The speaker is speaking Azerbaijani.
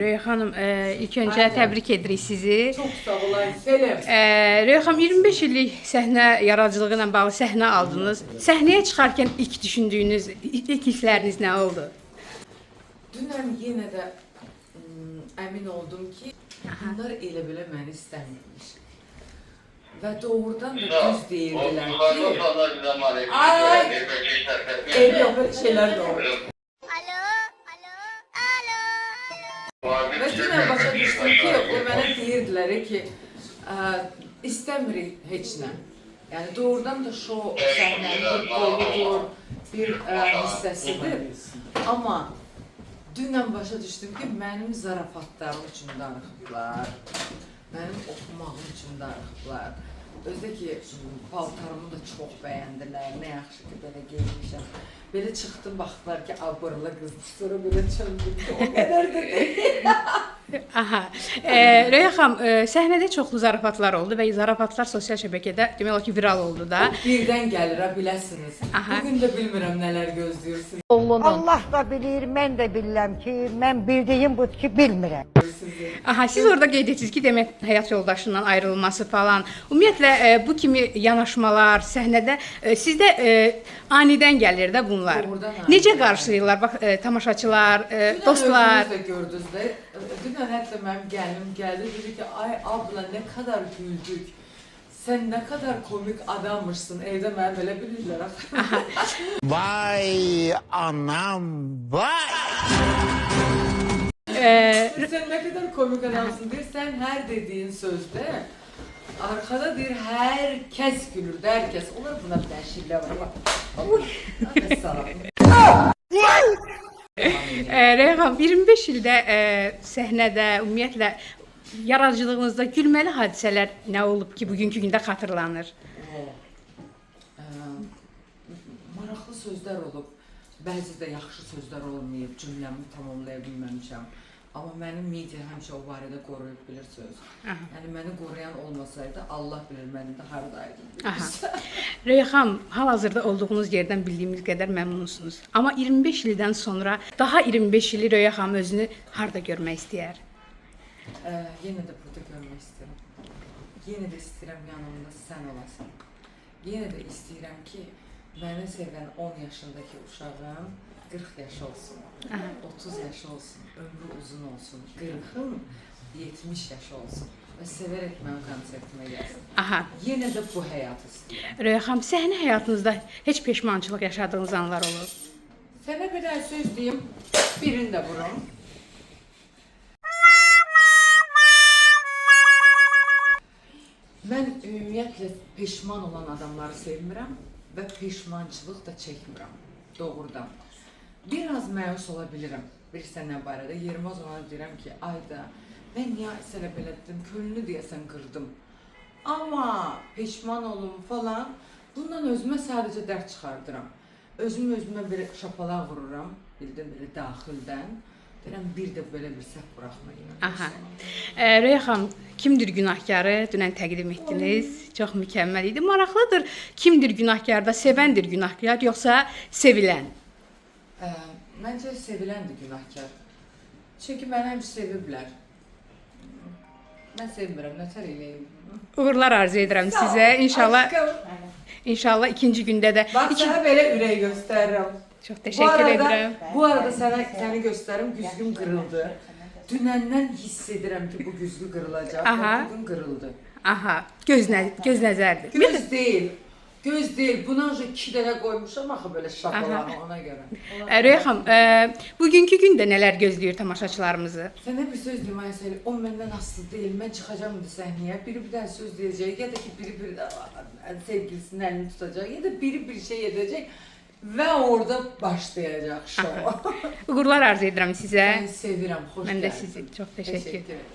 Röya xanım, ilk öncə təbrik edirik sizi. Çox sağ ol Ayselim. Röya xanım, 25 illik səhnə yaradıcılığı ilə bağlı səhnə aldınız. Səhnəyə çıxarkən ilk düşündüyünüz, ilk hissləriniz nə oldu? Dünən yenə də əmin oldum ki, bunlar elə belə məni istəmirmiş. Və doğrudan da düz deyirdilər ki, Ay! Ev yox, belə şeylər də olur. Alo, alo, alo. Və dünən başa düşdüm ki, o mənə deyirdilər ki, istəmirik heç nə. Yəni doğrudan da şou səhnənin bir qoludur, bir hissəsidir. Amma dünən başa düşdüm ki, mənim zarafatlarım üçün darıxıblar, mənim oxumağım üçün darıxıblar. Özü ki, paltarımı da çox bəyəndilər, nə yaxşı ki, belə geyinmişəm. Belə çıxdım, baxdılar ki, abırlı qız, sonra belə çöndüm ki, o qədər də deyil. Aha. Röya xanım, səhnədə çoxlu zarafatlar oldu və zarafatlar sosial şəbəkədə demək olar ki, viral oldu da. Birdən gəlir ha, biləsiniz. Aha. Bugün də bilmirəm nələr gözləyirsiniz. Allah da bilir, mən də bilirəm ki, mən bildiyim budur ki, bilmirəm. Sizi. Aha, siz orada qeyd etdiniz ki, demək həyat yoldaşından ayrılması falan. Ümumiyyətlə bu kimi yanaşmalar səhnədə sizdə anidən gəlir də bunlar. Doğrudan anidən Necə gəlir. qarşılayırlar? Bax tamaşaçılar, Dünən dostlar. özünüz də gördünüz də. Dünən hətta mənim gəlinim gəldi, dedi ki, ay abla nə qədər güldük. Sən nə qədər komik adammışsın. Evdə məni belə bilirlər axı. Vay anam vay. Sən nə qədər komik adamsın deyir. Sən hər dediyin sözdə arkada deyir hər kəs gülürdü, hər kəs. Onlar buna bir dənə şillə var. Bax. Vəssalam. Röya xanım, 25 ildə səhnədə, ümumiyyətlə yaradıcılığınızda gülməli hadisələr nə olub ki, bugünkü gündə xatırlanır? Maraqlı sözlər olub. Bəzi də yaxşı sözlər olmayıb, cümləmi tamamlaya bilməmişəm. Amma mənim media həmişə o barədə qoruyub bilirsiniz. Aha. Yəni məni qoruyan olmasaydı Allah bilir mən indi hardaydım. Aha. Röya xanım, hal-hazırda olduğunuz yerdən bildiyimiz qədər məmnunsunuz. Amma 25 ildən sonra daha 25 ili Röya xanım özünü harda görmək istəyər? Yenə də burada görmək istəyirəm. Yenə də istəyirəm yanımda sən olasan. Yenə də istəyirəm ki, məni sevən 10 yaşındakı uşağım 40 yaşı olsun, 30 yaşı olsun, ömrü uzun olsun, 40-ım 70 yaşı olsun və sevərək mənim konsertimə gəlsin. Aha. Yenə də bu həyatı istəyirəm. Röya xanım, səhnə həyatınızda heç peşmançılıq yaşadığınız anlar olub? Sənə bir dənə söz deyim, birini də vurum. Mən ümumiyyətlə peşman olan adamları sevmirəm və peşmançılıq da çəkmirəm. Doğrudan. Biraz məyus ola bilirəm bir sənə barədə. Yerimə o zaman deyirəm ki, ayda mən niyə sənə belə dedim, könlünü deyəsən qırdım. Amma peşman olum falan, bundan özümə sadəcə dərd çıxardıram. Özüm özümə bir şapalaq vururam, bildim belə daxildən. Deyirəm bir də belə bir səhv buraxma yenə. Aha. Röya xanım, kimdir günahkarı dünən təqdim etdiniz. Çox mükəmməl idi. Maraqlıdır. Kimdir günahkarda? Sevəndir günahkar yoxsa sevilən? Məncə seviləndir günahkar. Çünki məni həmişə seviblər. Mən sevmirəm, nətər eləyim. Uğurlar arzu edirəm sizə. İnşallah Aşkım. İnşallah ikinci gündə də Bax sənə belə ürək göstərirəm. Çox təşəkkür edirəm. Bu arada sənə səni göstərim, güzgüm qırıldı. Dünəndən hiss edirəm ki, bu güzgü qırılacaq. Aha. Və bugün qırıldı. Aha, göz nəzərdir. Göz deyil. Göz deyil. Buna uje 2 dənə qoymuşam axı belə şapalağı ona görə. Röya xanım, bugünkü gündə nələr gözləyir tamaşaçılarımızı? Sənə bir söz deyim Aysel, o məndən asılı deyil. Mən çıxacağam indi səhnəyə, biri bir dənə söz deyəcək, ya da ki biri bir sevgilisinin əlini tutacaq, ya da biri bir şey edəcək və orada başlayacaq şou. Uğurlar arzu edirəm sizə. Mən sevirəm, xoş Mən də gəldin. sizi çox təşəkkür Təşəkkür edirəm.